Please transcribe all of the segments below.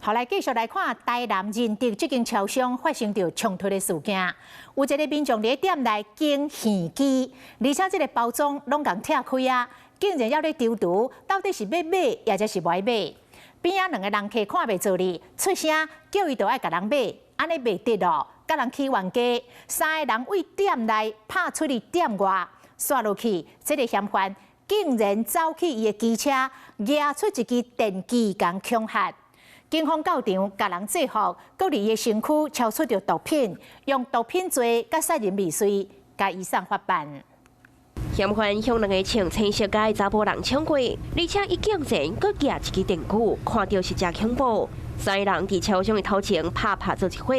好，來繼續來看台南仁德這間超商發生著衝突的事件。有一个民眾佇店內揀耳機，而且這个包裝攏共拆開啊，竟然猶咧躊躇，到底是欲買，抑者是無愛買？邊仔兩个人客看袂做哩，出聲叫伊著愛共人買，按呢袂得囉，共人起冤家，三个人對店內拍出去店外，煞落去，這个嫌犯竟然走去伊的機車，蜈出一支電鋸共恐嚇。警方到場，共人制服，閣佇伊的身軀抄出著毒品，用毒品罪佮殺人未遂，共伊送法辦。嫌犯向兩个穿青色甲的查埔人衝過，而且伊竟然閣舉一支電鋸，看著是誠恐怖。三个人佇超商的頭前拍拍做一伙，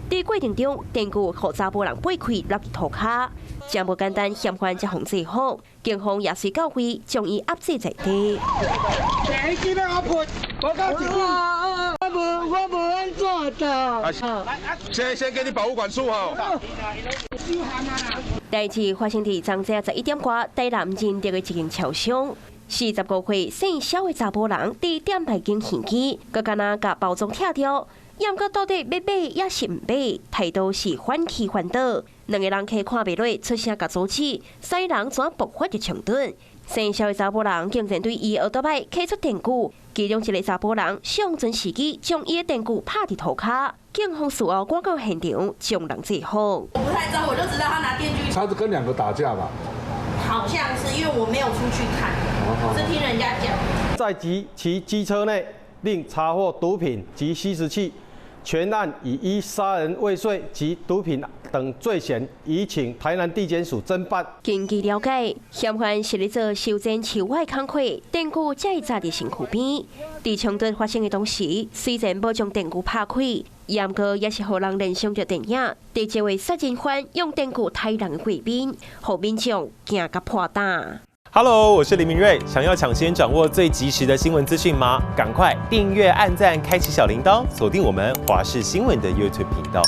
佇過程中電鋸予查埔人掰開落佇塗跤，誠無簡單，嫌犯才予制服，警方也隨到位將伊壓制在地。我無我無按怎的。先給你保護管束吼。代誌發生佇昨昏11點外，台南仁德的一間超商，45歲姓蕭的查埔人佇店內揀耳機，閣敢若共包裝拆掉，猶毋過到底欲買抑是毋買，態度是反起反倒。兩个人客看袂落，出聲共阻止，三人怎爆發著衝突？姓蕭的查埔人竟然對伊的歐兜邁揢出電鋸，其中一个查埔人相準時機將伊的電鋸拍佇塗跤，警方事後趕到現場將人制服。我不太知道，我就知道他拿電鋸。他是跟兩個打架吧？好像是，因為我沒有出去看，是聽人家講。在其機車內另查獲毒品及吸食器，全案已依殺人未遂及毒品等罪嫌，移請台南地檢署偵辦。根據了解，嫌犯是咧做修剪樹仔的工課，電鋸才會紮佇身軀邊。佇衝突發生的當時，雖然無將電鋸拍開，毋過也是予人聯想著電影，佇一位殺人犯用電鋸刣人的畫面，予民眾驚甲破膽。 Hello，我是林明瑞，想要搶先掌握最及時的新聞資訊嗎？趕快訂閱、按讚、開啟小鈴鐺，鎖定我們華視新聞的 YouTube 頻道。